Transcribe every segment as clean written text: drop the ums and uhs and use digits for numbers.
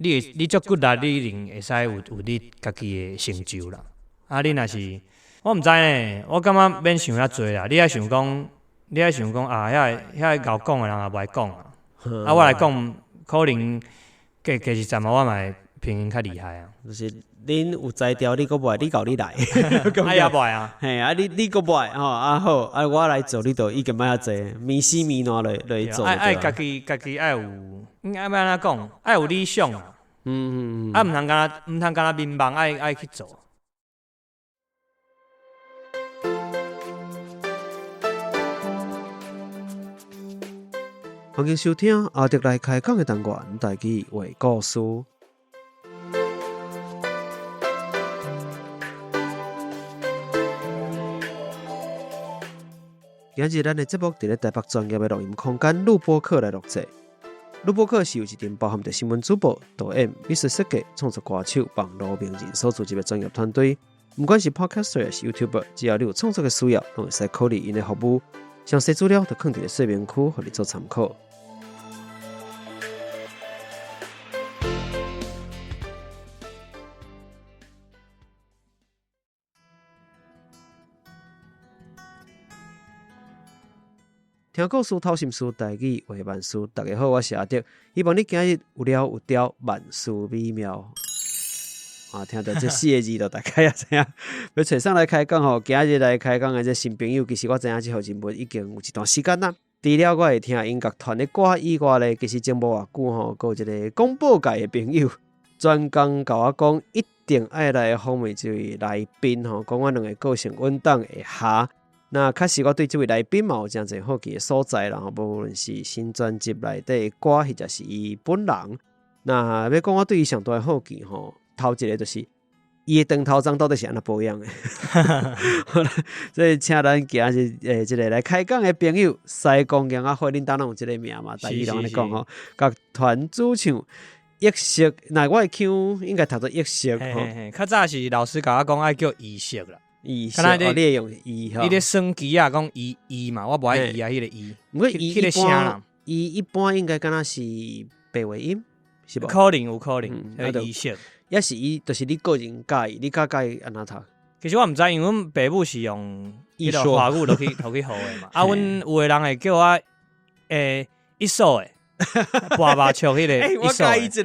你會你足骨力，你一定會使有你家己的成就啦。啊，你若是我毋知呢，我感覺免想遐濟啦。你愛想講，你愛想講啊，遐个遐个𠢕講的人也無愛講啊。啊，我來講，可能過過一陣嘛，我嘛會比𪜶較厲害啊。就是恁有才調，你閣無愛，你𠢕你來。啊也無愛啊。嘿，啊你你閣無愛吼，啊好，啊我來做，你就已經莫遐濟，物死物爛落落去做。愛愛家己家己愛有，應該欲按怎講？愛有理想啊。啊，毋通干焦毋通干焦眠夢，愛愛去做。歡迎收聽阿德來開講的單元，台語話故事。今日咱的節目佇咧台北專業的錄音空間錄播客來錄製。錄播客是由一陣包含著新聞主播、導演、美術設計、創作歌手、網路名人所組織的專業團隊。毋管是 Podcaster 抑是 YouTuber，只要你有創作的需要，攏會使考慮𪜶的服務。詳細資料都囥佇咧說明區，予你做參考。聽故事，透心思，台語話萬事。大家好，我是阿德，希望你今日有聊有調，萬事美妙。啊，聽著這四个字就大概也知影。欲揣啥來開講吼，今日來開講的這新朋友，其實我知影這號人物已經有一段時間啦。除了我會聽音樂團的歌以外咧，其實前無偌久吼，閣有一個廣播界的朋友，專工共我講，一定愛來訪問這位來賓吼，講阮兩个個性穩當會合。那確實，我對這位來賓嘛有誠濟好奇的所在啦，無論是新專輯內底的歌，或者是伊本人。那欲講我對伊上大的好奇吼，頭一个就是伊的長頭鬃到底是按怎保養的。好啦，所以請咱今日誒這个來開講的朋友，西公羊仔花，恁兜攏有這个名嘛？台語攏按呢講吼，樂團主唱奕色，那我的腔應該讀做奕色吼。較早是老師共我講愛叫伊色啦。伊色，哦，你會用伊吼？你咧耍機仔講伊伊嘛，我無愛伊啊，彼个伊。毋過伊一般，伊一般應該敢若是白話音，是無？可能有可能，奕色。抑是伊，就是你個人佮意，你較佮意按怎讀？其實我毋知，因為阮爸母是用彼个華語落去落去學的嘛。啊，阮有的人會叫我一手的。拔麻笑彼个，我佮意一个，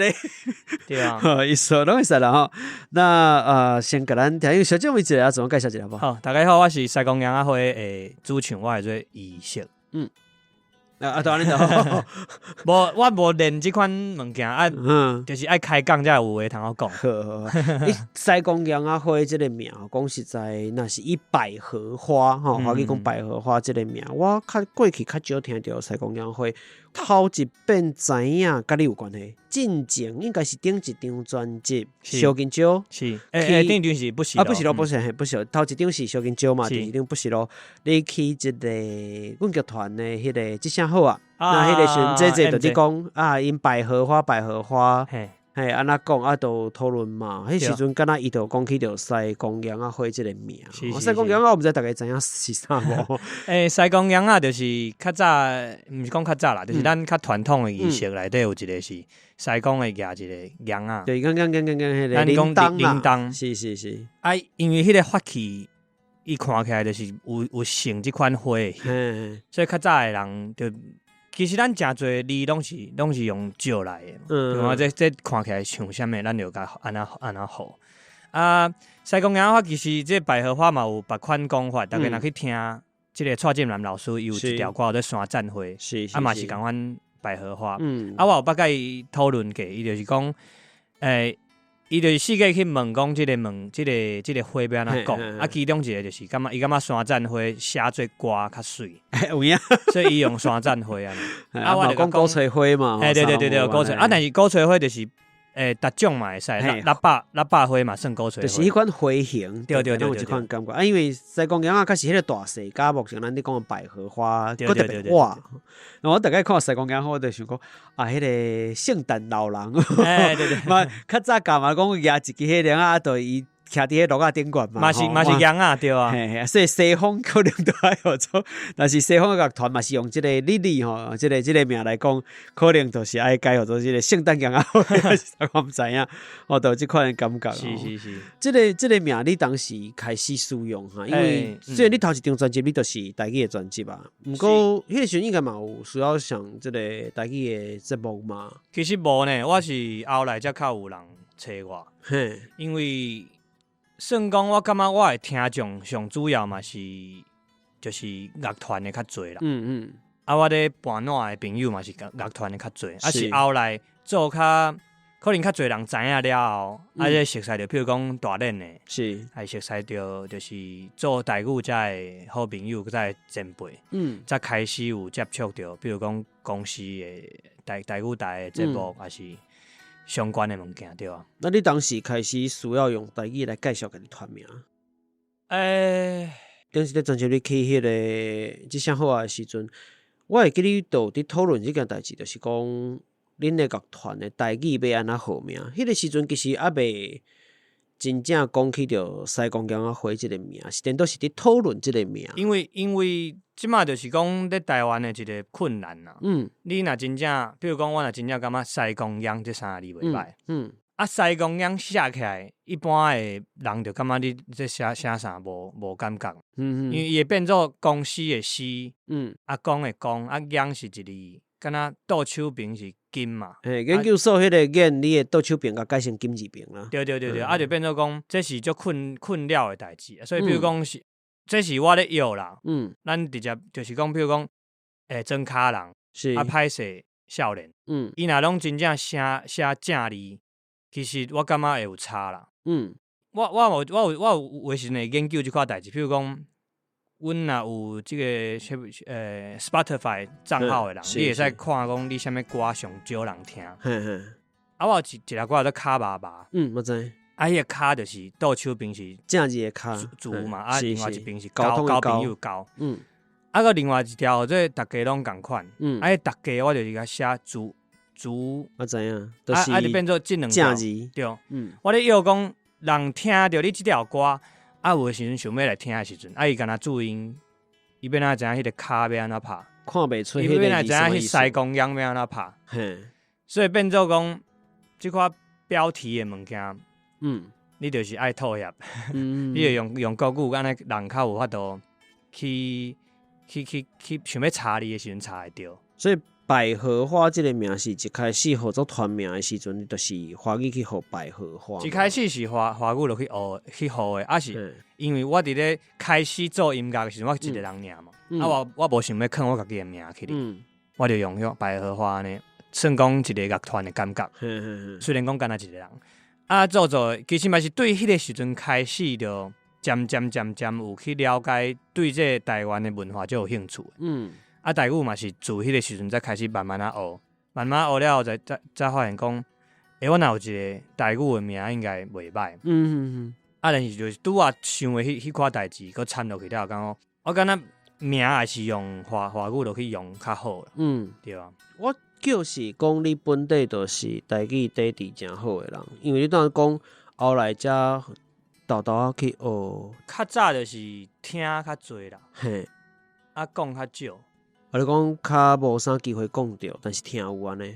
對啊，奕色攏會使啦吼。那先共咱聽小姐妹一下，自我介紹一下無？好，大家好，我是西公羊仔花的主唱，我叫做奕色。嗯。啊，就按呢就，無，我無練這款物件啊，就是愛開講才有話通好講。好，好，你西公羊仔花這个名，講實在，若是以百合花吼，華語講百合花這个名，我較過去較少聽著西公羊仔花。頭一遍知影佮你有關係，進前應該是頂一張專輯《燒金蕉》，是，欸，頂一張是不是？啊，不是囉，不是，不是，頭一張是燒金蕉嘛，第二張不是囉。你去這个阮劇團的彼个這聲好啊，那彼个時陣姐姐就咧講啊，𪜶百合花，百合花，嘿，按怎講啊，就討論嘛。彼時陣敢若伊就講起著西公羊仔花這个名，西公羊仔我毋知大家知影是啥無？欸，西公羊仔就是較早，毋是講較早啦，就是咱較傳統的儀式內底有一个是師公會舉一个羊仔。對，剛剛剛剛剛彼个咱講鈴鐺，是是是。啊，因為彼个法器，伊看起來就是有有像這款花的，所以較早的人就。其實咱誠濟字攏是攏是用借來的，對啊，這這看起來像啥物，咱就共按怎按怎號。啊，西公羊仔花其實這百合花嘛有別款講法，大家若去聽這个蔡振南老師伊有一條歌叫做山棧花，啊嘛是仝款百合花。啊，我有捌佮伊討論過，伊就是講，欸，伊就是四界去問講，這个問這个這个花欲按怎講，啊，其中一个就是感覺伊感覺山棧花寫做歌較媠，有影，所以伊用山棧花按呢。啊，我講鼓吹花嘛，欸，對對對對，鼓吹啊，但是鼓吹花就是，欸，逐種嘛會使，喇叭喇叭花嘛算鼓吹花，就是彼款花型，對對對，有這款感覺。啊，因為西公羊仔較是彼個大細，佮目前咱咧講的百合花，閣特別活。我逐擺看西公羊仔花，我就想講啊，彼個聖誕老人，欸，對對，嘛較早教嘛講舉一支彼个鈴仔，就伊。徛佇彼路仔頂懸嘛，嘛是羊仔對啊。嘿嘿，所以西方可能都愛號做，但是西方的樂團嘛是用這個 Lily 吼，這個名來講，可能就是愛改號做這個聖誕羊仔花，我毋知影，我都有這款的感覺。是是是，這個名你當時開始使用哈，因為雖然你頭一張專輯你就是台語的專輯啊，毋過彼個時陣應該嘛有需要上這個台語的節目嘛。其實無呢，我是後來才較有人揣我，因為算講我感覺我的聽眾上主要嘛是就是樂團的較濟啦。啊，我咧伴撋的朋友嘛是樂樂團的較濟，啊是後來做較可能較濟人知影了後，啊，這熟似著，譬如講大連的，還熟似著就是做台語遮的好朋友，遮的前輩，才開始有接觸著，比如講公視的台語台的節目，還是相關的物件對啊。那你當時開始需要用台語來介紹家己團名？當時咧專輯你去彼個這聲好啊的時陣，我會記你都有佇討論這件代誌，就是講恁的樂團的台語欲按怎號名？彼個時陣其實猶未真正講起著西貢羊仔花這個名，是顛倒是佇討論這個名。因為這馬就是講咧台灣的一個困難啦。你若真正，比如講我若真正感覺西貢羊這三個字袂䆀，啊西貢羊寫起來，一般的人就感覺你這寫寫啥無感覺。因為伊會變做公司的司，啊公的公，啊羊是一字，敢若倒手邊是金嘛。嘿，研究所彼個研，你的倒手邊共改成金字邊啦。對對對對，啊就變做講，這是足困擾的代誌。所以比如講是，這是我咧約啦。咱直接就是講，比如講，莊跤人，啊歹勢少年，伊若攏真正寫寫正字，其實我感覺會有差啦。我有時陣會研究這款代誌，比如講，阮若有這個啥物Spotify 帳號的人，你會使看講你啥物歌上少人聽。啊，我有一個歌叫做跤麻麻。嗯，我知。啊，彼個跤就是倒手邊是正字的跤字嘛，啊，另外一邊是交交朋友交。啊，閣另外一條這逐家攏仝款。啊，彼逐家我就是共寫字字。我知影，就是啊，就變做這兩條。正字。對。我咧約講，人聽著你這條歌，啊，有的時陣想欲來聽的時陣，啊，伊敢若注音，伊欲按怎知影彼个跤欲按怎拍？看袂出伊欲按怎知影彼西貢羊欲按怎拍？所以變做講，這款標題的物件，你就是愛妥協，你就用國語按呢，人較有法度去想欲查你的時陣查會著。所以百合花這個名是一開始號做團名的時陣，就是華語去號百合花。一開始是華語落去學去號的，啊是因為我佇咧開始做音樂的時陣，我一個人爾嘛，啊我無想欲囥我家己的名去咧，我就用彼百合花按呢，算講一個樂團的感覺。雖然講敢若一個人，啊做做，其實嘛是對彼個時陣開始就漸漸漸漸有去了解，對這個台灣的文化足有興趣。啊，台語嘛是自彼個時陣才開始慢慢仔學，慢慢學了後，才發現講，欸，我若有一個台語的名，應該袂䆀。啊，但是就是拄仔想的彼款代誌，閣摻落去了後，感覺我感覺名還是用華語落去用較好啦。對啊。我就是講你本底就是台語底子誠好的人，因為你當講後來才沓沓仔去學。較早就是聽較濟啦。啊，講較少。啊，你講較無啥機會講著，但是聽有按呢？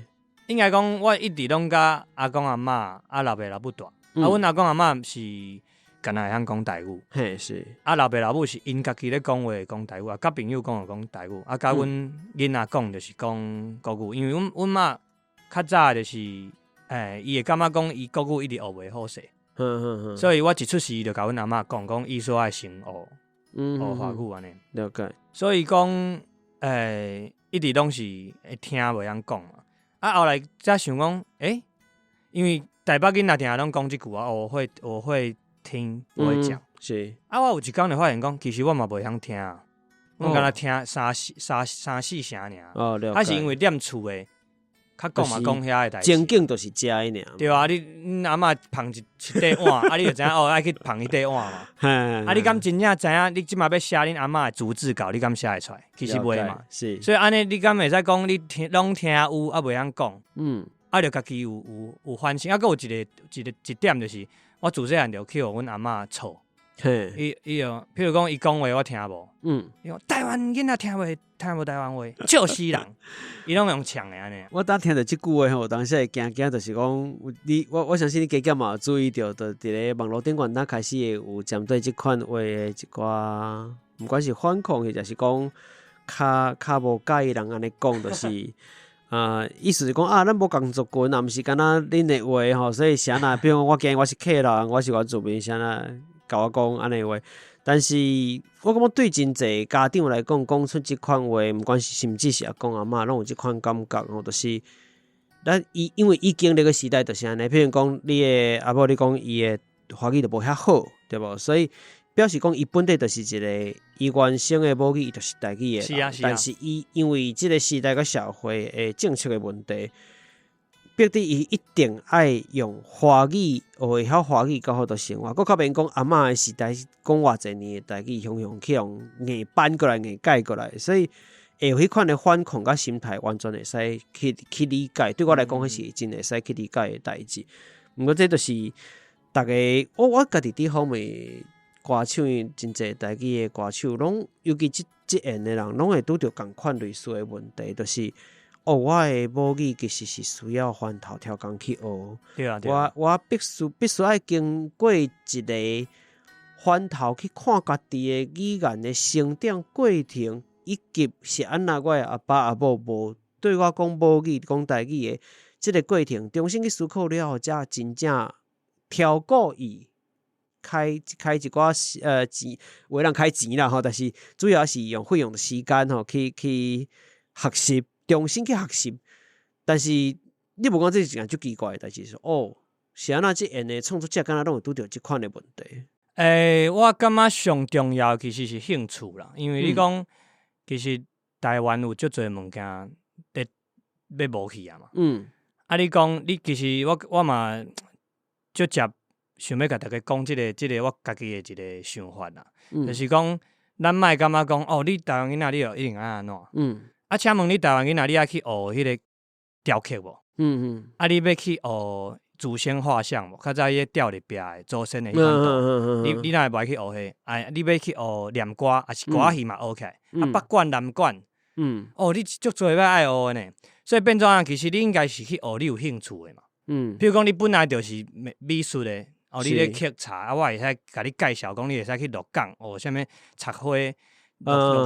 應該講，我一直攏佮阿公阿嬤、啊老爸老母蹛。啊，阮阿公阿嬤是敢若會曉講台語。嘿，是。啊，老爸老母是𪜶家己咧講話會講台語，啊，佮朋友講就講台語，啊，佮阮囡仔講就是講國語，因為阮媽較早就是，伊會感覺講伊國語一直學袂好勢。所以我一出世就共阮阿嬤講，講伊說愛先學學華語按呢。了解。所以講，一直攏是會聽袂曉講嘛。啊，後來才想講，因為台北囡仔定定攏講這句話，我會聽，不會講。啊，我有一工就發現講，其實我嘛袂曉聽，我敢若聽三四聲爾。哦，了解。啊，是因為踮厝的，較講嘛講遐的代誌。情景就是遮爾。對啊，你阮阿嬤捧一塊碗，啊，你就知影哦，愛去捧彼塊碗嘛。啊，你敢真正知影？你這馬欲寫恁阿嬤的逐字稿，你敢寫會出來？其實袂嘛。所以按呢，你敢會使講你聽攏聽有，啊袂曉講。啊，就家己有反省。啊，閣有一個一點就是，我自細漢就去予阮阿嬤吵。伊伊就，譬如講伊講話我聽無，伊講台灣囡仔聽無台灣話，笑死人，伊攏用嗆的按呢。我當聽著這句話吼，有當時會驚驚，就是講你我相信你加減嘛有注意著，就佇咧網路頂懸，咱開始會有針對這款話的一寡，毋管是反抗，或者是講較較無佮意人按呢講，就是啊，意思是講啊，咱無仝族群，啊，毋是敢若恁的話吼，所以啥若，比如講我今日我是客人，我是原住民，啥若共我講按呢話，但是我感覺對真濟家長來講，講出這款話，毋管是甚至是阿公阿嬤，攏有這款感覺吼，就是咱伊因為伊經歷的時代就是按呢，譬如講你的阿母，你講伊的華語就無遐好，對無？所以表示講伊本底就是一個伊原生的母語，伊就是台語的人，是啊，是啊。但是伊因為這個時代佮社會的政策的問題，逼得伊一定愛用華語，學會曉華語較好度生活。閣較免講阿嬤的時代講偌濟年的台語，雄雄去予硬搬過來、硬改過來，所以會有彼款的反抗佮心態，完全會使去理解。對我來講，彼是真會使去理解的代誌。毋過這就是逐个，我家己佇訪問歌手，真濟台語的歌手，攏尤其這這緣的人，攏會拄著仝款類似的問題，就是哦，我的母語其實是需要翻頭跳工去學。對啊，對啊。我必須愛經過一個翻頭去看家己的語言的成長過程，以及是按怎我的阿爸阿母無對我講母語講台語的這個過程，重新去思考了後，才真正跳過伊，開開一寡錢，有的人開錢啦吼，但是主要是用費用時間吼去學習。重新去學習，但是你無講這是一件足奇怪的代誌，是哦，是按怎這緣的創作者敢若攏會拄著這款的問題？欸，我感覺上重要其實是興趣啦，因為你講，其實台灣有足濟物件佇欲無去啊嘛。啊，你講你其實我嘛足捷想欲共大家講這個我家己的一個想法啦，就是講咱莫感覺講哦，你台灣囡仔你就一定愛按怎？啊，請問你台灣囡仔，你愛去學彼個雕刻無？啊，你欲去學祖先畫像無？較早彼個吊佇壁的祖先的彼款圖，你哪會無愛去學彼個？啊，你欲去學念歌，抑是歌仔戲嘛學起來？啊，北管南管，哦，你足濟欲愛學的呢。所以變做按呢，其實你應該是去學你有興趣的嘛。比如講，你本來就是美術的，哦，你咧刻茶，啊，我會使共你介紹，講你會使去鹿港學啥物插花，學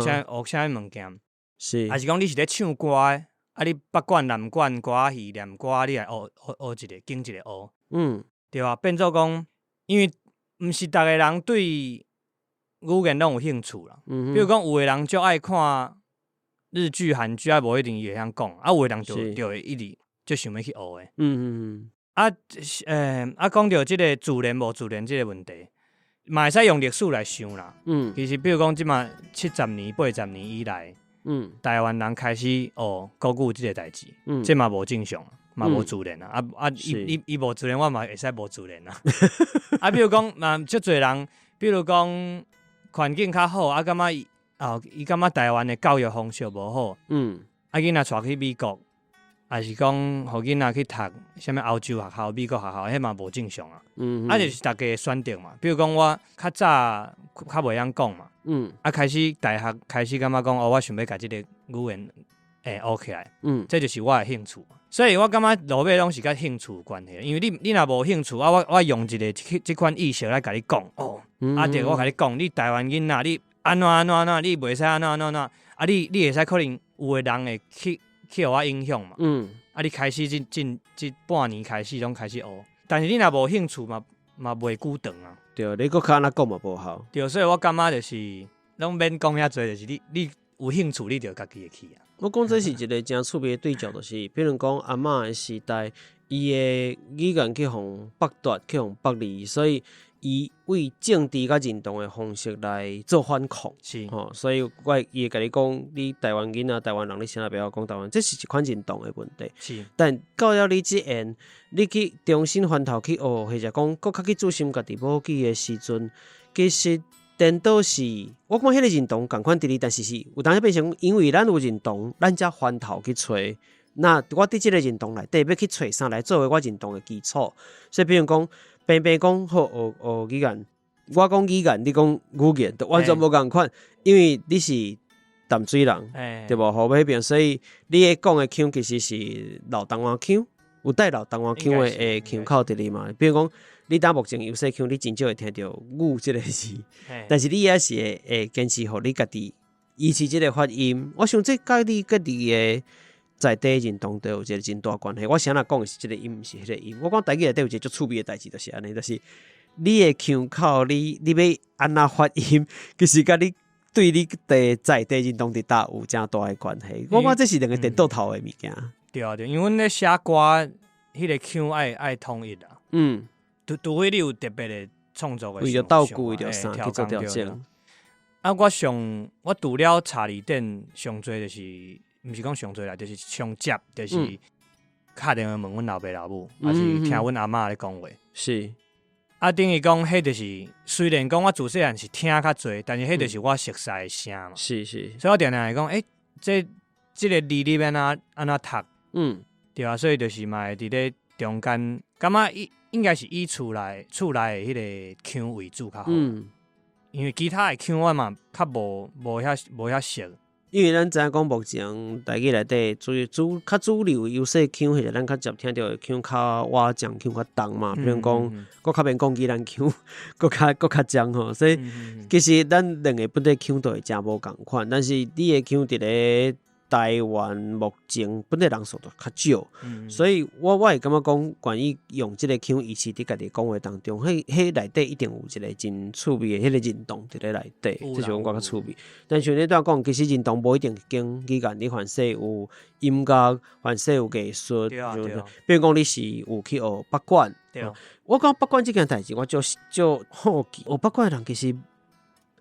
啥學啥物物件。抑是講你是咧唱歌的，啊，你北管南管歌仔戲念歌，你來學學學一个，揀一个學。對啊，變做講，因為毋是逐个人對語言攏有興趣啦。比如講，有的人足愛看日劇、韓劇，啊，無一定伊會曉講，啊，有的人就會一直足想欲去學的。啊，啊，講著這个自然無自然這个問題，嘛會使用歷史來想啦。其實，比如講，這馬70年、80年以來，台灣人開始學國語這个代誌，這嘛無正常，嘛無自然啊。啊啊，伊伊伊無自然，我嘛會使無自然啊。啊，比如講，嘛足濟人，比如講環境較好，啊，感覺伊哦，伊感覺台灣的教育方式無好，啊，囡仔帶去美國，抑是講予囡仔去讀啥物歐洲學校、美國學校，彼嘛無正常啊。啊，就是逐家的選擇嘛。比如講，我較早較袂曉講嘛，啊，開始大學開始感覺講，哦，我想欲共這个語言學起來，這就是我的興趣。所以我感覺落尾攏是佮興趣有關係，因為你若無興趣啊，我用一个這款意識來共你講，哦，啊對，我共你講，你台灣囡仔，你按怎按怎按怎，你袂使按怎按怎按怎，啊你會使可能有的人會去予我影響嘛，啊你開始這半年開始攏開始學，但是你若無興趣嘛，嘛袂久長啊。對，你閣較按怎講嘛無效。對，所以我感覺就是攏免講遐濟，就是你有興趣，你就家己會去啊。我講這是一个誠趣味的對照，就是比如講阿嬤的時代，伊的語言去予剝奪，去予剝離，所以伊為政治佮認同的方式來做反抗。吼，所以我伊會共你講，你台灣囡仔、台灣人，你啥也袂曉講台灣，這是一款認同的問題。但到了你這緣，你去重新翻頭去學，或者講閣較去注心家己母語的時陣，其實顛倒是，我感覺彼個認同仝款佇咧，但是是有當時變成，因為咱有認同，咱才翻頭去揣。那我佇這个認同內底欲去揣啥來作為我認同的基礎。所以，比如講，平平講好學學語言，我講語言，你講語言，都完全無仝款，因為你是淡水人，對無？河尾彼邊，所以你咧講的腔其實是老台灣腔，有帶老台灣腔的腔口佇裡嘛。比如講，你當目前優勢腔，你真少會聽著語這個字，但是你也是會會堅持予你家己維持這個發音。我想這佮你家己的在地認同都有一個真大關係。我啥若講的是這個音，毋是彼個音。我講台語內底有一個足趣味的代誌，就是按呢，就是你的腔口，你欲按怎發音，其實佮你對你的在地認同佇佗有誠大的關係。我感覺這是兩個顛倒頭的物件。對啊對，因為阮咧寫歌，彼個腔愛愛統一啊。除非你有特別的創作的，為著鬥句，為著啥去做調整。啊，我上我除了查字典上濟就是，毋是講上濟啦，就是上接就是敲電話問阮老爸老母，抑是聽阮阿嬤咧講話。啊，等於講，彼就是，雖然講我自細漢是聽較濟，但是彼就是我熟悉的聲嘛。所以我定定會講，欸，這個字你欲按怎按怎讀？對啊，所以就是嘛會佇咧中間，感覺應應該是以厝內的彼個腔為主較好。因為其他的腔我嘛較無遐熟。因為咱知影講目前台語內底主主較主流優勢腔，或者咱較常聽著的腔較倚重腔較重嘛。比如講，閣較免講宜蘭腔，閣較重吼。所以其實咱兩個本地腔都會誠無仝款，但是你的腔佇咧台灣目前本地人數都較少，所以我會感覺講，關於用這個腔維持佇家己講話當中，彼彼內底一定有一個真趣味的彼個認同佇咧內底，這是我感覺較趣味。但像你拄仔講，其實認同無一定經語言，你凡勢有音樂，凡勢有藝術，比如講你是有去學北管，我講北管這件代誌，我足足好奇，學北管的人其實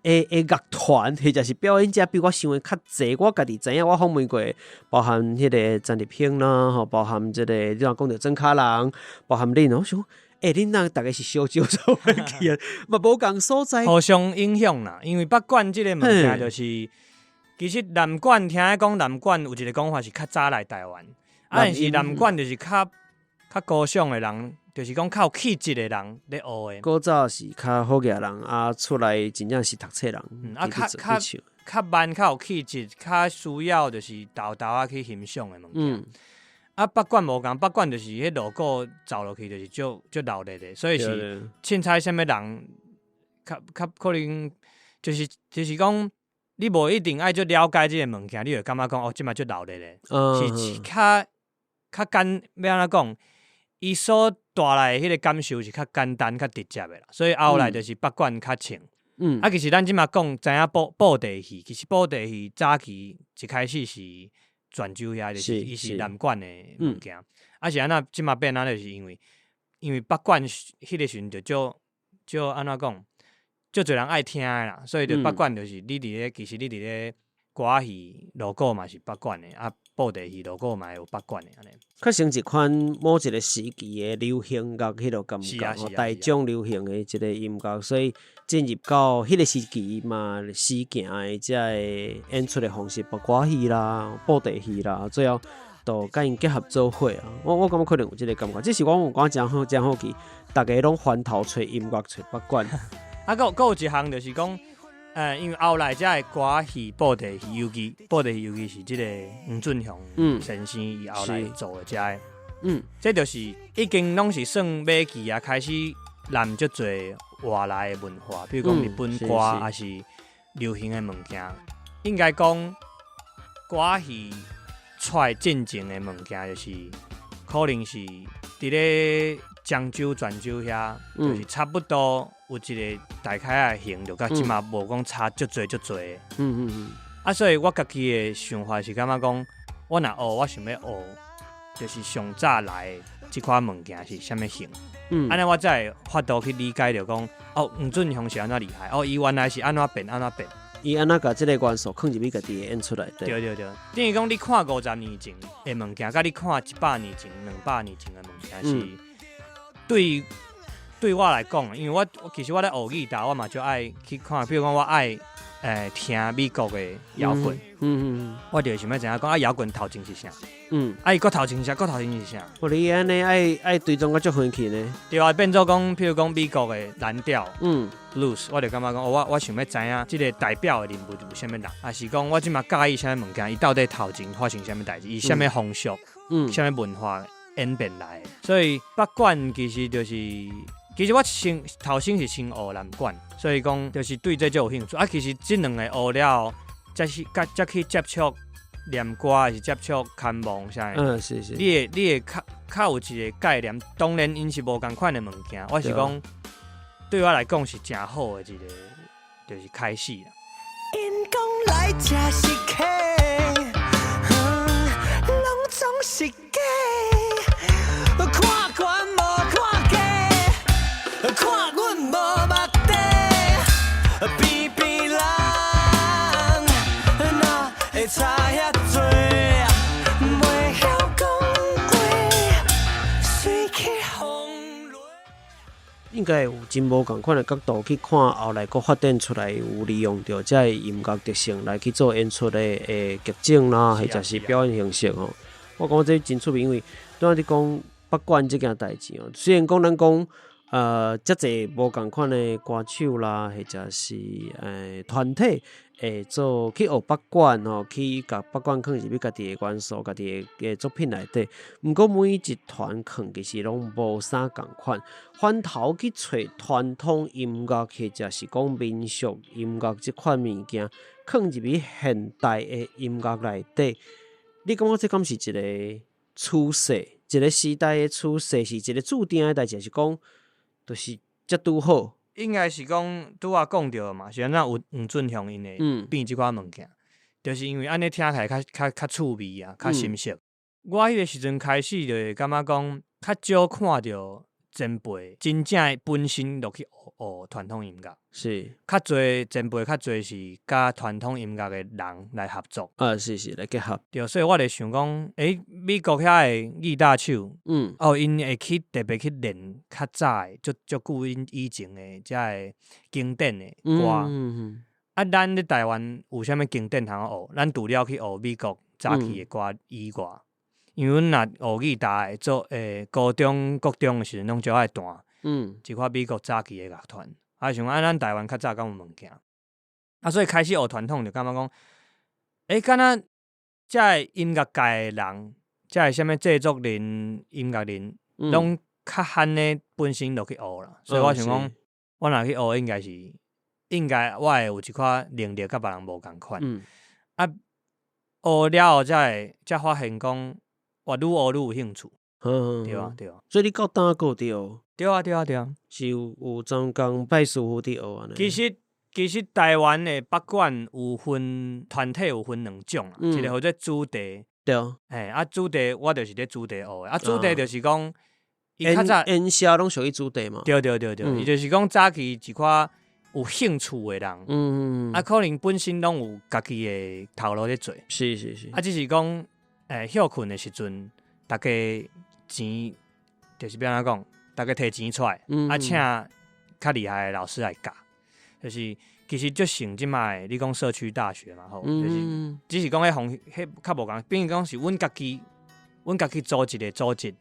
會樂團或者是表演者比我想的較濟，我家己知影，我訪問過，包含彼個曾立興啦，吼，包含這個你若講著曾卡人，包含恁，我想，欸，恁若逐个是小招做伙去啊，嘛無仝所在，互相影響啦。因為北管這個物件就是，其實南管聽講南管有一個講法是較早來台灣，啊，但是南管就是較較高尚的人。就是講較有氣質的人咧學的。古早是較好額人，啊，出來真正是讀冊人。啊，較較較慢，較有氣質，較需要就是沓沓仔去欣賞的物件。啊，北管無仝，北管就是彼鑼鼓奏落去就是足足熱鬧的，所以是凊彩啥物人，較較可能就是講，你無一定愛足了解這個物件，你會感覺講哦，這馬足熱鬧的，是較較簡，欲按怎講？伊所帶來的彼個感受是較簡單、較直接的啦，所以後來就是北管較衝。啊，其實咱這馬講知影布袋戲，其實布袋戲早期一開始是泉州遐，就是伊是南管的物件。啊，是按怎這馬變按呢？就是因為北管彼個時陣就足足按怎講，足濟人愛聽的啦，所以就北管就是你佇咧，其實你佇咧歌仔戲鑼鼓嘛是北管的啊。布袋戲鑼鼓嘛會有北管的按呢。較成一款某一個時期的流行樂，彼個感覺，大眾流行的一個音樂，所以進入到彼個時期嘛，時行的這个演出的方式，包括歌仔戲啦、布袋戲啦，最後都佮𪜶結合做伙啊。我感覺可能有這個感覺，只是我有感覺誠好，誠好奇，逐家攏翻頭揣音樂揣北管。啊，閣有一項就是講。因為後來才會歌仔戲、布袋戲，尤其布袋戲，尤其是這個黃俊雄先生伊後來做的這个，這就是已經攏是算尾期啊，開始攬足濟外來的文化，比如講日本歌，抑是流行的物件。應該講歌仔戲出來進前的物件，就是可能是佇咧漳州、泉州遐，就是差不多。有一個大概的型，就佮這馬無講差足濟足濟。啊，所以我家己的想法是感覺講，我若學，我想欲學，就是上早來的這款物件是啥物型。按呢我才會法度去理解著講，哦，黃俊雄是按怎厲害，哦，伊原來是按怎變，按怎變。伊按怎共這個元素囥入去家己的演出內底。對對對，等於講你看50年前的物件，佮你看100年前、200年前的物件是對。對我來講，因為我其實我咧學吉他，我嘛就愛去看，比如講我愛聽美國的搖滾，我就會想欲知影講啊搖滾頭前是啥？啊，伊閣頭前是啥？閣頭前是啥？哦，你按呢愛愛追蹤閣足遠去呢？對啊，變做講，譬如講美國的藍調，blues，我就感覺講，哦，我想欲知影這个代表的人物有啥物人，抑是講我這馬佮意啥物物件，伊到底頭前發生啥物代誌，伊啥物風俗，啥物文化演變來的。所以北管其實就是，其實我先頭先是先學南管，所以講就是對這足有興趣。啊，其實這兩个學了後，才是才去接觸念歌，還是接觸牽夢啥的。你會較較有一個概念，當然𪜶是無仝款的物件，我是講對我來講是誠好的一个，就是開始啦。𪜶講來這是客，攏總是假。看懸無看低，看阮無目底，邊邊人哪會差遐濟？袂曉講話，隨起風雷。應該有真無仝款的角度去看，後來閣發展出來有利用著這个音樂特性來去做演出的劇種啦，或者是表演形式吼。我感覺這真趣味，因為拄仔你講北管這件代誌哦，雖然講咱講遮濟無仝款的歌手啦，或者是團體會做去學北管吼，去共北管囥入去家己的元素、家己的作品內底。毋過每一團囥其實攏無啥仝款，反頭去揣傳統音樂或者是講民俗音樂這款物件，囥入去現代的音樂內底，你感覺這敢是一个趨勢？一个時代的趨勢，是一个注定的代誌，還是講就是才拄好？應該是講拄仔講著嘛，是按怎有黃俊雄𪜶會變這款物件，就是因為按呢聽起來較較較趣味啊，較新鮮。我彼个時陣開始就會感覺講，較少看著前輩真正本身落去學學傳統音樂，較濟前輩較濟是佮傳統音樂的人來合作。啊，是是來結合。對，所以我就想講，欸，美國遐的吉他手，哦，𪜶會去特別去練較早的，足足久以前的遮个經典的歌。啊，咱咧台灣有啥物經典通學？咱除了去學美國早期的歌以外，因為阮若學吉他的做高中、國中的時陣，攏就愛彈一寡美國早期的樂團。啊，想講啊，咱台灣較早敢有物件？啊，所以開始學傳統就感覺講，欸，敢若遮个音樂界的人，遮个啥物製作人、音樂人，攏較罕咧本身落去學啦。所以我想講，我若去學，應該是應該我會有一寡能力，佮別人無仝款。啊，學了後才會才發現講，我愈學愈有興趣。對啊，對啊。所以你到今閣有佇學？對啊，對啊，對啊。是有有專工拜師傅佇學按呢？其實台灣的北管有分團體，有分兩種啦，一個號做子弟。嘿，啊，子弟我就是咧子弟學的，啊，子弟就是講，伊較早演寫攏屬於子弟嘛。對對對對，伊就是講早期一寡有興趣的人，啊，可能本身攏有家己的頭路咧做。啊，只是講，休睏的時陣，大家錢就是欲按怎講，大家提錢出來，啊，請較厲害的老師來教，就是其實就像這擺你講社區大學嘛，吼，就是只是講彼方彼較無仝，變成講是阮家己，阮家己組一个組織，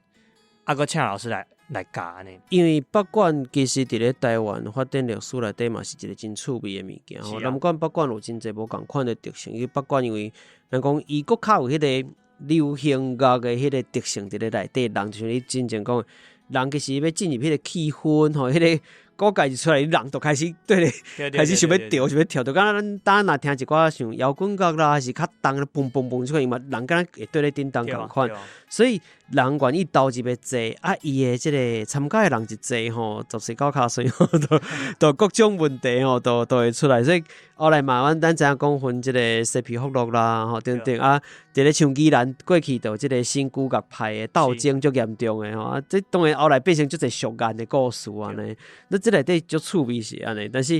啊，閣請老師來教按呢。因為北管其實佇咧台灣發展歷史內底嘛是一個真趣味的物件吼。南管北管有真濟無仝款的特性，因為北管因為人講伊閣較有彼个流行樂的彼个特性佇咧內底，人就像你真正講，人其實欲進入彼個氣氛吼，彼个鼓蓋一出來，人就開始對咧，開始想欲跳，想欲跳，就敢若咱當若聽一寡像搖滾樂啦，還是較重的嘣嘣嘣這款音樂，人敢若會對咧叮當仝款，所以人願意投入的濟，啊，伊的這個參加的人一濟吼，十歲九跤歲吼，都各種問題吼，都會出來。所以後來嘛，阮咱知影講分這個嬉皮福樂啦，吼等等啊，佇咧像宜蘭過去就這個新古樂派的鬥爭足嚴重的吼，啊，這當然後來變成足濟宿怨的故事按呢。那這內底足趣味是按呢，但是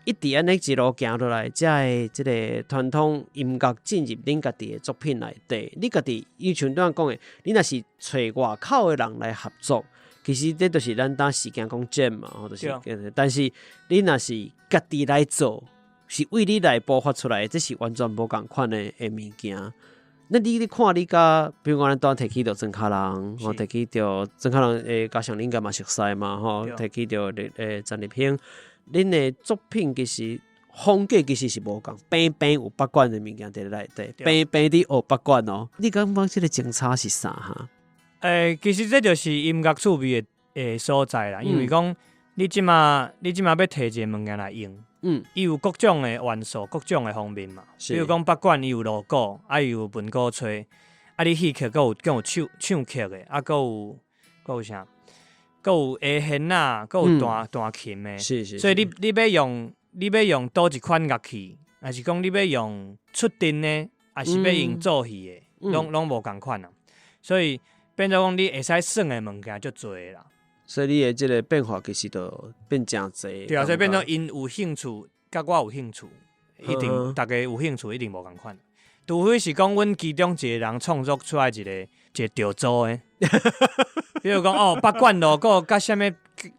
一直按呢一路行落來，才會這個傳統音樂進入恁家己的作品內底。你家己，因為像拄仔講的，你若是揣外口的人來合作，其實這就是咱當時間講 jam 嘛，吼，就是。但是你若是家己來做，是為你內部發出來的，這是完全無仝款的物件。那你看你佮，比如講咱拄提起著莊跤人，吼提起著莊跤人，加上恁應該嘛熟似嘛，吼提起著陳立興，恁的作品其實風格其實是無仝，平平有北管的物件佇內底，平平佇學北管哦。你感覺這個相差是啥哈？其實這就是音樂趣味的所在啦，因為講你這馬欲提一个物件來用，伊有各種的元素，各種的方面嘛。比如講北管伊有鑼鼓，啊伊有文鼓吹，啊你戲曲閣有閣有唱唱曲的，啊閣有閣有啥？閣有下弦仔，閣有彈彈琴的。所以你欲用佗一款樂器，還是講你欲用出陣的，還是欲用做戲的，攏無仝款啊。所以變做講你會使耍的物件足濟啦。所以你的這个變化其實就變誠濟。對啊，所以變做𪜶有興趣，佮我有興趣，一定逐家有興趣，一定無仝款。除非是講阮其中一个人創作出來一个著組的，比如講哦，北管鑼鼓佮啥物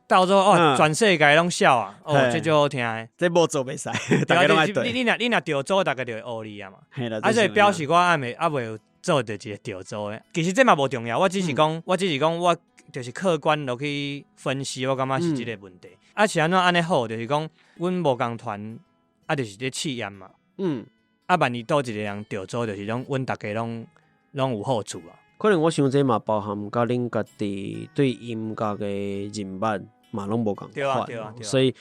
鬥做哦，全世界攏痟啊！哦，這足好聽的。這無做袂使，逐家攏愛對。你若著組，逐家就會學你啊嘛。啊，所以表示我猶未有做著一个著組的。其實這嘛無重要，我只是講我就是客觀落去分析，我感覺是這个問題。啊，是按怎按呢好？就是講阮無仝團啊，就是咧試驗嘛。啊，萬一佗一个人著組，就是講阮逐家攏有好處啊。可能我想這嘛包含佮恁家己對音樂的認捌嘛攏無仝款，所以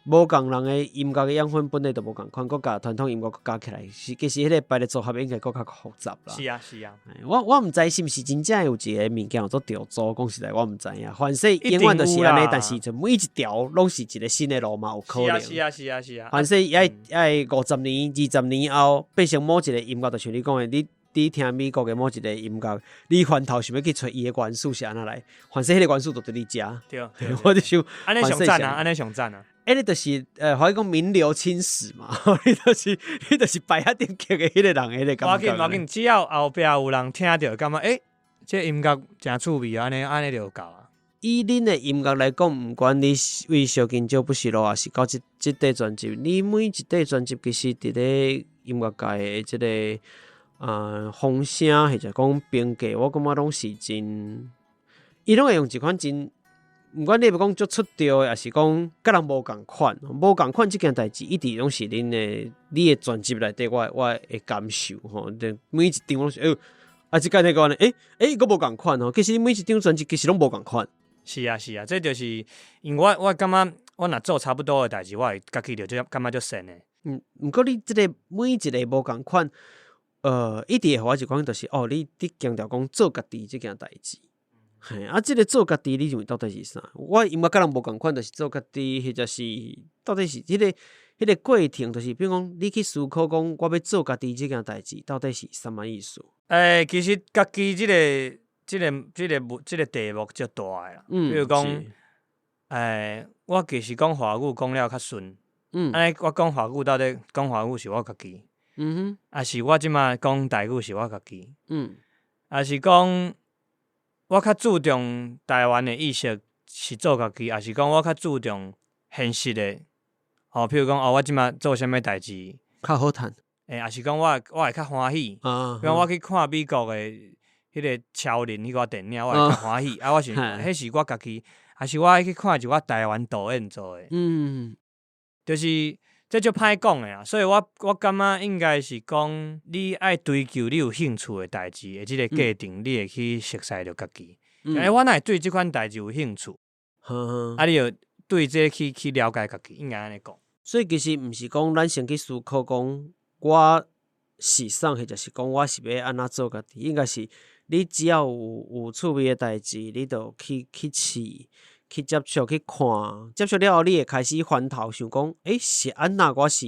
無仝人的音樂的養分本來就無仝款，閣共傳統音樂閣加起來，是其實彼个排列組合應該閣較複雜啦。是啊，是啊。我毋知是毋是真正有一个物件叫做著組，講實在我毋知影。反正永遠就是按呢，但是就每一條攏是一个新的路嘛，有可能。是啊，是啊，是啊。反正愛50年、20年後變成某一个音樂，就像你講的，你聽美國的某一个音樂，你翻頭想欲去揣伊的元素是按怎來？反正彼个元素就佇你遮。對，我就想，按呢上讚啊，按呢上讚啊。欸，你就是華語講名留青史嘛，你就是排遐頂曲的彼个人，彼个感覺。無要緊，無要緊，只要後壁有人聽著，感覺欸，這音樂誠趣味，按呢按呢就夠啊。以恁的音樂來講，毋管你為燒金石不是路，抑是到這塊專輯，你每一塊專輯其實佇咧音樂界的這个風聲或者講評價，我感覺攏是真，伊攏會用一款真。毋管你欲講足出著的，抑是講佮人無仝款，無仝款這件代誌，一直攏是恁的，你的專輯內底，我的感受吼。每一張攏是，欸，啊，這間那個按呢，欸欸，閣無仝款吼。其實每一張專輯其實攏無仝款。是啊是啊，這就是因為我感覺我若做差不多的代誌，我會家己就感覺足神的。毋過你這个每一個無仝款，一直會予我一款就是，哦，你強調講做家己這件代誌。嘿，啊，這个做家己，你認為到底是啥？我音樂佮人無仝款，就是做家己，或者是到底是彼个過程，就是比如講，你去思考講，我欲做家己這件代誌，到底是啥物意思？欸，其實家己這个題目足大的啦。比如講，欸，我其實講華語講了較順。按呢，我講華語到底講華語是我家己。抑是我這馬講台語是我家己。抑是講我較注重台灣的意識是做家己，抑是講我較注重現實的，吼，譬如講哦，我這馬做啥物代誌較好趁，欸，抑是講我會較歡喜，比如講我去看美國的彼个超人彼个電影，我會較歡喜，啊，我是，彼是我家己，抑是我愛去看一寡台灣導演做的，就是這足歹講的啊，所以我感覺應該是講，你愛追求你有興趣的代誌的這个過程，你會去熟似著家己。欸，我哪會對這款代誌有興趣？啊，你就對這去了解家己，應該按呢講。所以其實毋是講咱先去思考講我是啥，或者是講我是欲按怎做家己，應該是你只要有趣味的代誌，你就去試。去接觸去看，接觸了後，你會開始翻頭想講，欸，是按怎我是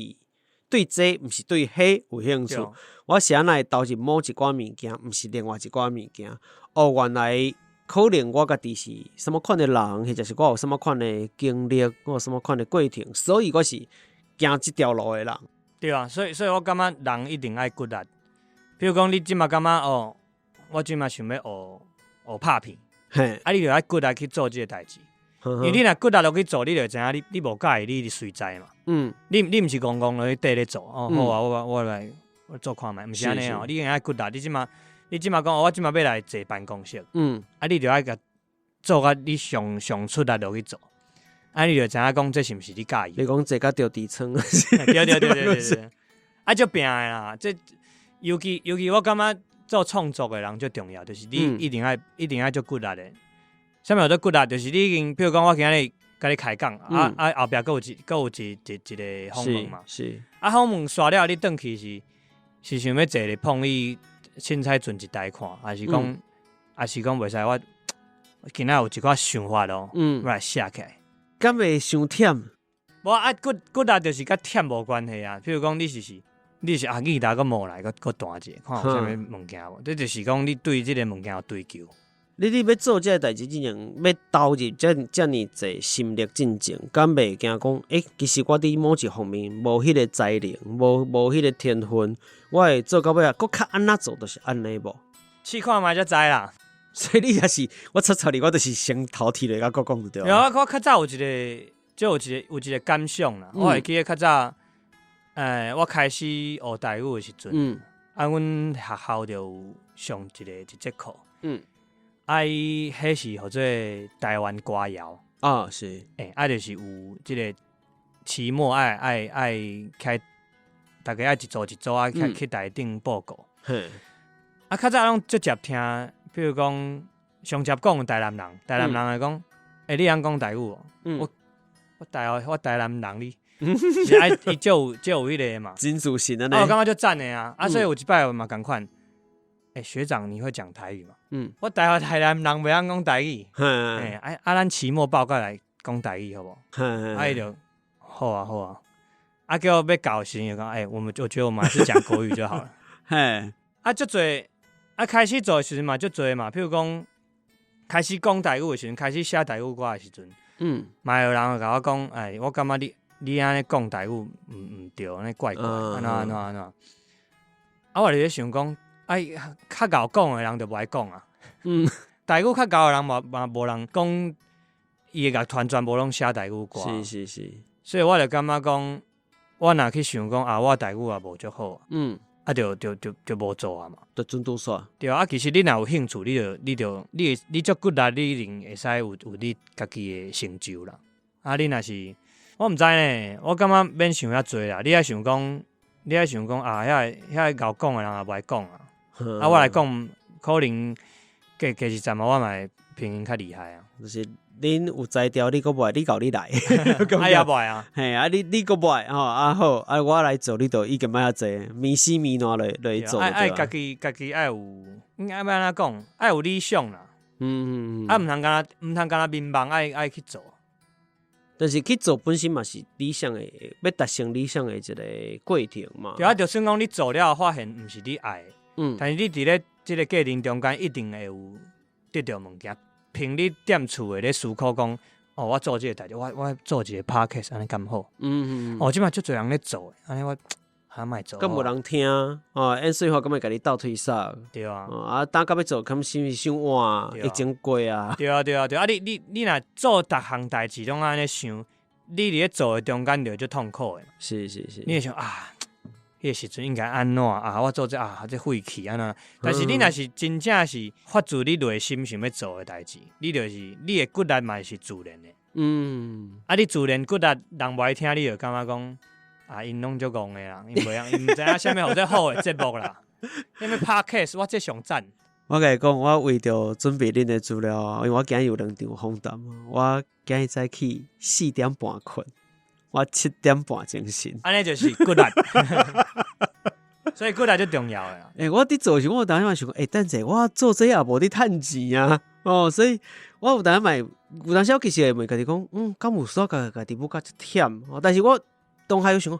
對這毋是對彼有興趣？我是按怎會投入某一寡物件，毋是另外一寡物件？哦，原來可能我家己是啥物款的人，或者是我有啥物款的經歷，我有啥物款的過程，所以我是行這條路的人。對啊，所以我感覺人一定愛骨力。比如講，你這馬感覺哦，我這馬想欲學拍片，啊，你就愛骨力去做這个代誌。因為你若骨力落去做，你就會知影你無佮意，你隨在嘛。你毋是戇戇落去綴咧做哦。好啊，我來我做看覓，毋是按呢哦，你應該骨力，你這馬講，我這馬欲來坐辦公室，啊，你就愛共做甲你上上出力落去做，啊，你就知影講這是毋是你佮意。你講坐甲著痔瘡。對對對對對對，啊，足拚的啦，這尤其我感覺做創作的人最重要，就是你一定愛足骨力的。啥物叫做骨力？就是你已經，比如講我今日共你開講，啊，後壁閣有一閣有一一一個訪問嘛。啊，訪問煞了，你轉去是想欲坐咧碰伊凊彩存一台看，還是講袂使我今仔有一寡想法咯，我來寫起來。敢會傷忝？無啊，骨力就是佮忝無關係啊。譬如講，你是啊，吉他閣摸來，閣彈一下，看有啥物物件無？這就是講你對這个物件有追求。你欲做這个代誌之前，欲投入這爾濟心力進前，敢袂驚講？欸，其實我佇某一方面無彼個才能，無彼個天分，我會做到尾啊，閣較按怎做，就是按呢無？試看覓才知啦。所以你也是，我插插你，我就是先頭提來共我講就對。有啊，我較早有一個，就有一個感想啦。我會記得較早，我開始學台語的時陣，啊，阮學校就有上一節課，啊，伊彼是號做台灣歌謠。欸，啊，就是有這个期末愛開，大家愛一組一組啊，去台頂報告。啊，較早攏直接聽，比如講上接講台南人，台南人會講，欸，你曉講台語無？我台南人你，是愛伊就有彼个嘛。真自信按呢。啊，我感覺足讚的啊，啊，所以有一擺嘛仝款，欸，學長你會講台語嗎？我台南人袂曉講台語，欸，啊，咱期末報告來講台語好無？啊，伊就好啊好啊，啊，結果欲交的時陣就講，欸，我覺得我們還是講國語就好了。啊，足濟，啊，開始做的時陣嘛足濟嘛，譬如講開始講台語的時陣，開始寫台語歌的時陣，嘛有人會共我講，欸，我感覺你按呢講台語毋對，按呢怪怪，按怎按怎按怎。啊，我就咧想講，啊，較𠢕講的人就無愛講啊。台語較𠢕的人嘛無人講，伊的樂團全部攏寫台語歌。所以我就感覺講，我若去想講啊，我台語也無足好，啊，就無做啊嘛。就準拄煞。對啊，其實你若有興趣，你就你就你你足骨力，你一定會使有你家己的成就啦。啊，你若是我毋知呢，我感覺免想遐濟啦。你愛想講啊，遐个𠢕講的人也無愛講啊。啊，我來講，可能過一陣嘛，我嘛會比𪜶較厲害啊。就是恁有才調，你閣無愛，你𠢕你來。啊也無愛啊。嘿，啊你閣無愛吼，啊好，啊我來做，你就已經莫遐濟，物死物爛落去做。愛家己愛有，應該欲按怎講？愛有理想啦。啊，毋通干焦眠夢，愛去做。但是去做本身嘛是理想的，欲達成理想的一个過程嘛。對啊，就算講你做了發現毋是你愛的，但是你佇咧這个過程中間一定會有得著物件。憑你踮厝的咧思考講，哦，我做這个代誌，我做一个 podcast 按呢敢好？哦，這馬足濟人咧做，按呢我啊莫做。敢無人聽？哦，演說法敢會共你鬥推捒？對啊。啊，等到欲做，敢是毋是傷晚？疫情過啊。對啊，對啊，對啊！你若做逐項代誌攏按呢想，你佇咧做的中間就足痛苦的。你會想啊，彼个時陣應該按怎啊？我做這啊，這廢去按怎？但是你若是真正是發自你內心想欲做的代誌，你就是你的骨力嘛是自然的。啊，你自然骨力，人無愛聽，你就感覺講啊，𪜶攏足戇的啦，𪜶袂曉，𪜶毋知影啥物號做好的節目啦。啥物 podcast，我這上讚。我共你講，我為著準備恁的資料，因為我今日有兩場訪談，我今日早起4點半睏，我7點半精神。按呢就是骨力，所以骨力最重要的。欸，我佇做時，我有當時嘛想講，欸，等者我做這也無佇趁錢啊，哦，所以我有當時嘛，有當時我其實會問家己講，敢有需要家己母甲一忝？但是我當下又想講，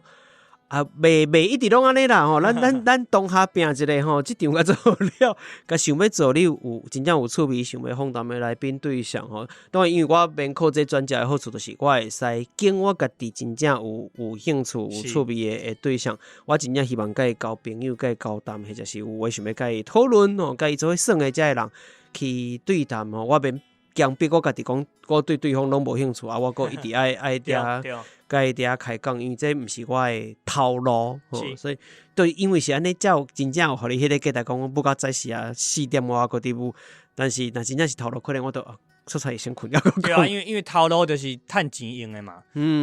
啊，袂一直攏按呢啦吼，咱當下拚一下吼，這場共做了，共想欲做，你有真正有趣味，想欲訪談的來賓對象吼。當然，因為我免靠這專家的好處，就是我會使揀我家己真正有興趣、有趣味的對象。我真正希望共伊交朋友、共伊交談，或者是有話想欲共伊討論吼，共伊做伙耍的這个人去對談吼，我免。強迫我家己講，我對對方攏無興趣啊，我閣一直愛愛佇遐，共伊佇遐開講，因為這毋是我的頭路，所以對，因為是按呢，才有真正有予你彼個價值講，我舞到早時啊四點外閣佇舞，但是若真正是頭路，可能我都出差會先睏。對啊，因為頭路就是趁錢用的嘛，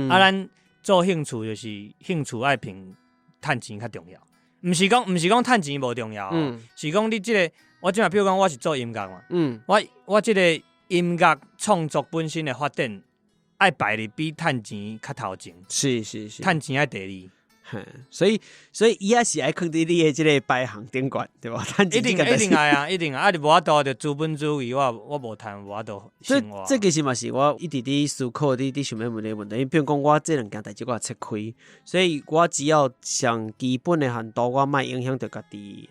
啊，咱做興趣就是興趣愛比趁錢較重要，毋是講趁錢無重要，是講你這個，我這馬比如講我是做音樂嘛，我這個音樂創作本身的發展，愛擺佇比趁錢較頭前，趁錢愛第二。所以伊也是愛囥佇你的這個排行頂懸，對無？一定一定愛啊，一定愛，啊，你無法度就資本主義，我無趁無法度生活。這其實嘛是我一直佇思考，佇想欲問的問題。比如講，我這兩件代誌我也切開，所以我只要上基本的限度，我莫影響著家己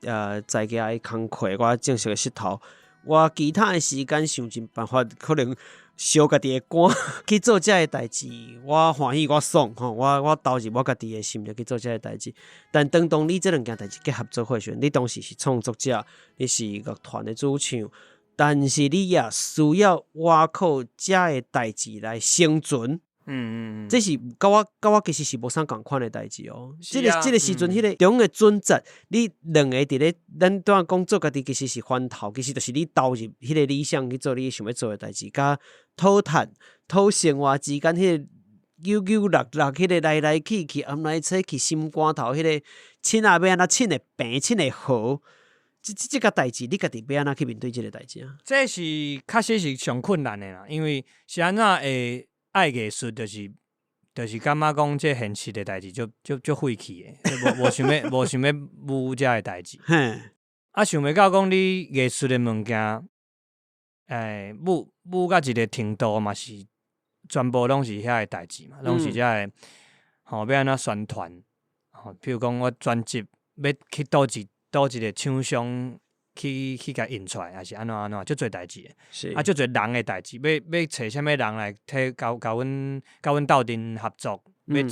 的才藝的工課，我正式的穡頭。我其他的時間想盡辦法，可能燒家己的肝去做這个代誌，我歡喜我爽吼，我投入我家己的心力去做這个代誌。但當你這兩件代誌結合做伙時，你當時是創作者，你是樂團的主唱，但是你也需要倚靠這个代誌來生存。這是佮我其實是無啥仝款的代誌哦。這個時陣，彼個中的準則，你兩个佇咧，咱拄仔講做家己，其實是翻頭，其實就是你投入彼個理想去做你想欲做的代誌，佮討趁、討生活之間，彼個扭扭搦搦，彼個來來去去，暗來吹去，心肝頭，彼個凊仔欲按怎凊會平，凊會和，這個代誌，你家己欲按怎去面對這個代誌啊？這是確實是上困難的啦，因為是按怎會愛藝術，就是感覺講這現實的代誌足足足晦氣的，無想欲舞這个代誌。啊，想袂到講你藝術的物件，舞舞到一個程度嘛是全部攏是遐个代誌嘛，攏是這个吼，欲按怎宣傳，吼，比如講我專輯欲去佗一個廠商去共印出來，抑是按怎按怎，足濟代誌的。啊，足濟人的代誌，欲揣啥物人來替共阮鬥陣合作，欲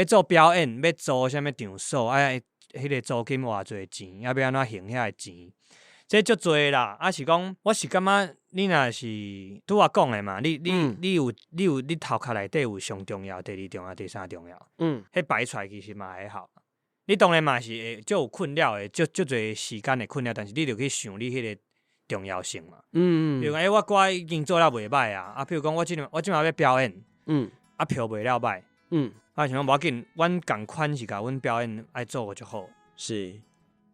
做表演，欲租啥物場所，啊，彼個租金偌濟錢，啊，欲按怎還遐个錢，這足濟啦。啊，是講，我是感覺你若是拄仔講的嘛，你有你頭殼內底有上重要、第二重要、第三重要，彼排出來其實嘛會好。你當然嘛是會足有困擾的，足足濟時間的困擾，但是你著去想你彼個重要性嘛。比如講，欸，我歌已經做了袂䆀啊，啊，比如講我這馬欲表演，啊，票賣了䆀，啊，想講無要緊，阮仝款是共阮表演愛做就好。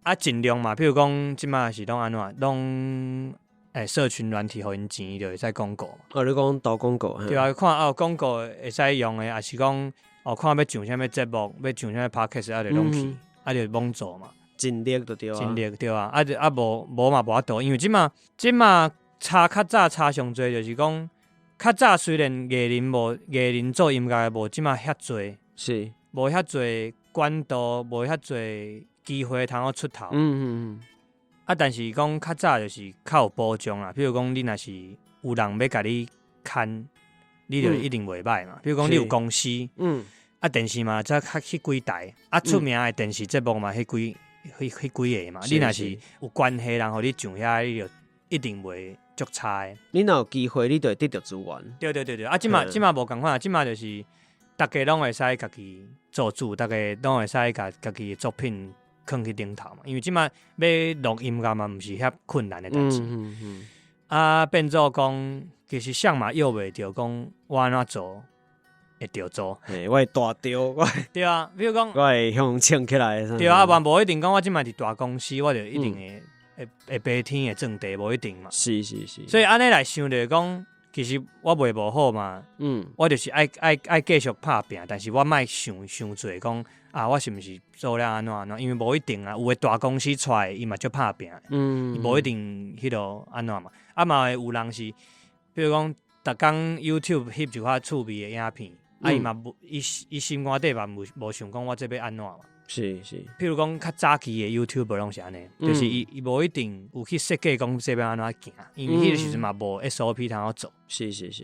啊，盡量嘛，比如講這馬是攏按怎，攏社群軟體予𪜶錢就會使廣告嘛。哦，你講投廣告。對啊，看哦廣告會使用的，抑是講哦看欲上啥物節目，欲上啥物 podcast，啊就攏去，啊就罔做嘛。盡力就對啊。盡力對啊，啊就啊無嘛無法度，因為這馬差較早差上濟，就是講較早雖然藝人做音樂的無這馬遐濟，無遐濟管道，無遐濟機會通好出頭。啊，但是講較早就是較有保障啦，比如講你若是有人欲共你牽，你就一定袂䆀嘛。比如講你有公司，啊電視嘛才較彼幾台，啊出名的電視節目嘛，彼幾個嘛。你若是有關係人予你上遐，你就一定袂足差的。你若有機會，你就會得著資源。對對對對，啊，這馬無仝款，這馬就是逐家攏會使家己做主，逐家攏會使共家己的作品囥去頂頭嘛。因為這馬欲錄音樂嘛，毋是遐困難的代誌。啊，變做講，其實啥嘛約袂著，講我按怎做會著做。嘿，我會大著，我對啊，比如講，我會向衝起來。對啊，嘛無一定講我這馬佇大公司，我就一定會白天會鑽地，無一定嘛。所以按呢來想就是講，其實我袂無好嘛。我就是愛繼續拍拚，但是我莫想傷濟講啊，我是毋是做了按怎按怎？因為無一定啊，有的大公司出來，伊嘛足拍拚，伊無一定彼落按怎嘛。啊嘛會有人是，比如講，逐工 YouTube 翕一寡趣味的影片，啊伊嘛無，伊心肝底嘛無想講我這欲按怎嘛。譬如講較早期的 YouTuber 攏是按呢，就是伊無一定有去設計講這欲按怎行，因為彼個時陣嘛無 SOP 通好做。啊，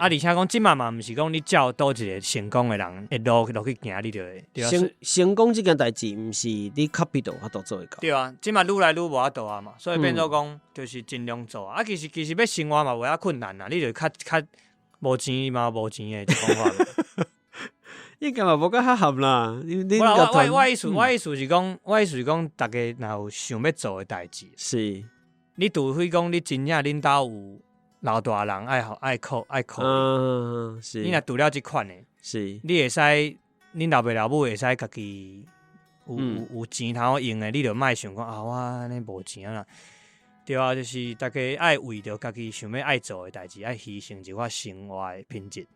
而且講這馬嘛毋是講你照佗一個成功的人的路落去行，你就會。對啊，成功這件代誌毋是你 copy 就有法度做會到。對啊，這馬愈來愈無法度啊嘛，所以變做講就是盡量做啊。其實欲生活嘛無遐困難啊，你就較較無錢嘛無錢的一方法。應該嘛無甲較含啦。你我意思是講，逐家若有想欲做的代誌，你除非講你真正恁兜有老大人愛愛靠愛靠，你若除了這款的，你會使恁老爸老母會使家己有錢通好用的，你就莫想講啊，我按呢無錢啊。對啊，就是逐家愛為著家己想欲愛做的代誌，愛犧牲一寡生活的品質，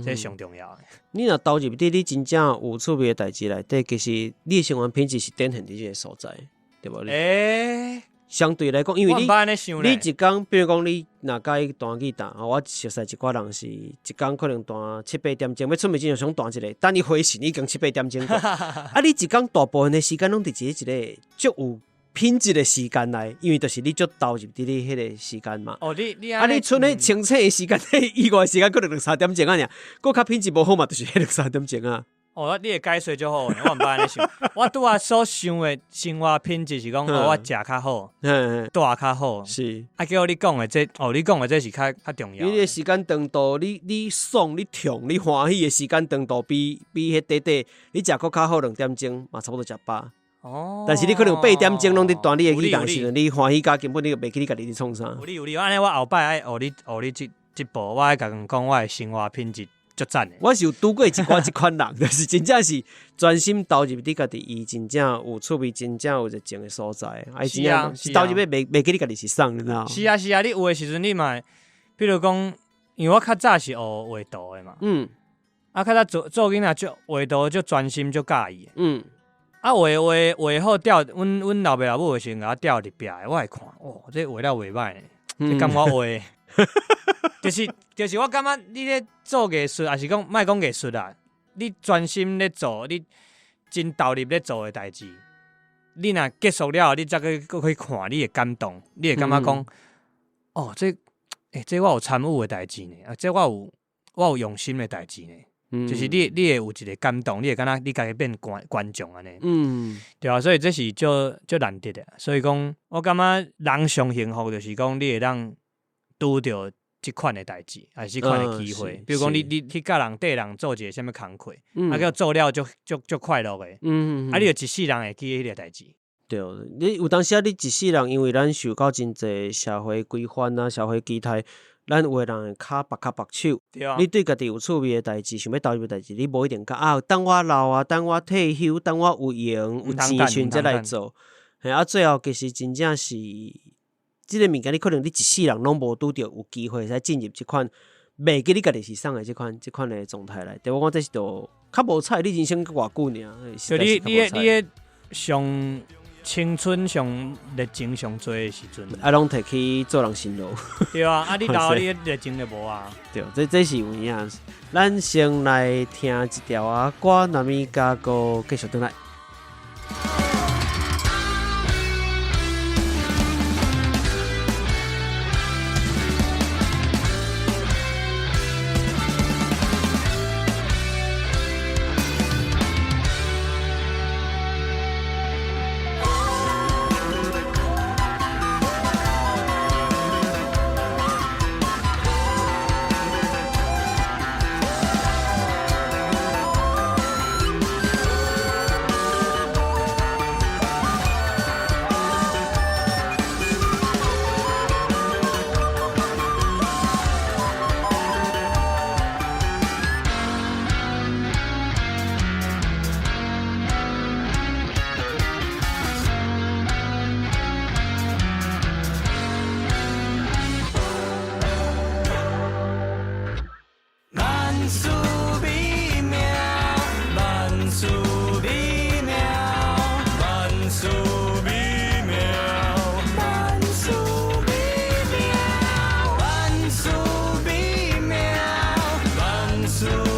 這上重要的。你若投入佇你真正有趣味的代誌內底，其實你的生活品質是展現佇這个所在，對無？相對來講，因為你你一工，比如講你若佮意彈吉他，我熟似一寡人是一工可能彈七八點鐘，欲出門之前想彈一下，等伊回神已經七八點鐘過。啊，你一工大部分的時間攏佇一個足有品質的時間內，因為就是你足投入佇你彼個時間嘛。哦，你啊，你賰咧清醒的時間，以外的時間可能兩三點鐘啊爾，閣較品質無好嘛，就是彼兩三點鐘啊。哦，你的解說足好，我毋捌按呢想。我拄仔所想的生活品質是講，我食較好，住較好。啊，結果你講的這，哦，你講的這是較較重要。你的時間長度，你爽、你痛、你歡喜的時間長度，比彼短短，你食閣較好2點鐘嘛，差不多食飽。哦，但是你可能有8點鐘攏佇彈你的吉他時陣，你歡喜甲根本你就袂記你家己佇創啥。有理有理，按呢我後擺愛學你學你這這步，我愛共人講我的生活品質足讚的。我是有拄過一寡這款人，就是真正是專心投入佇家己，伊真正有趣味，真正有熱情的所在。啊，真正投入欲袂記你家己是啥，你知影？是啊是啊，你有的時陣你嘛，比如講，因為我較早是學畫圖的嘛，啊，較早做做囡仔就畫圖就專心就佮意，啊，畫畫畫好吊，阮老爸老母有時陣共我吊佇壁的，我會看，哦，這畫了袂歹呢，這敢我畫？就是我感覺你咧做藝術，抑是講莫講藝術啦，你專心咧做，你真投入咧做的代誌，你若結束了，你才去閣去看，你會感動，你會感覺講，哦，這這我有參與的代誌呢，啊，這我有用心的代誌呢。就是你會有一個感動，你會感覺你家己變觀眾按呢，對啊，所以這是足足難得的。所以講，我感覺人上幸福就是講，你會當拄著這款的代誌，抑是這款的機會。比如講，你去教人綴人做一個啥物工課，啊，叫做了足足足快樂的，啊，你就一世人會記彼個代誌。對，你有當時啊，你一世人，因為咱受到真濟社會規範啊、社會期待。咱有的人會跤縛跤縛手，你對家己有趣味的代誌，想欲投入的代誌，你無一定講啊，等我老啊，等我退休，等我有閒有錢時陣才來做。嘿啊，最後其實真正是這个物件，你可能你一世人攏無拄著有機會會使進入這款袂記你家己是啥的這款的狀態內。對我講，這是著較無彩，你人生閣偌久爾？就你上青春上熱情上濟的時陣，啊，攏提去做人辛勞。對啊，啊，你老你熱情就無啊。對，這是有影。咱先來聽一條啊歌，那咪加閣繼續轉來。事美妙，萬事美妙，萬事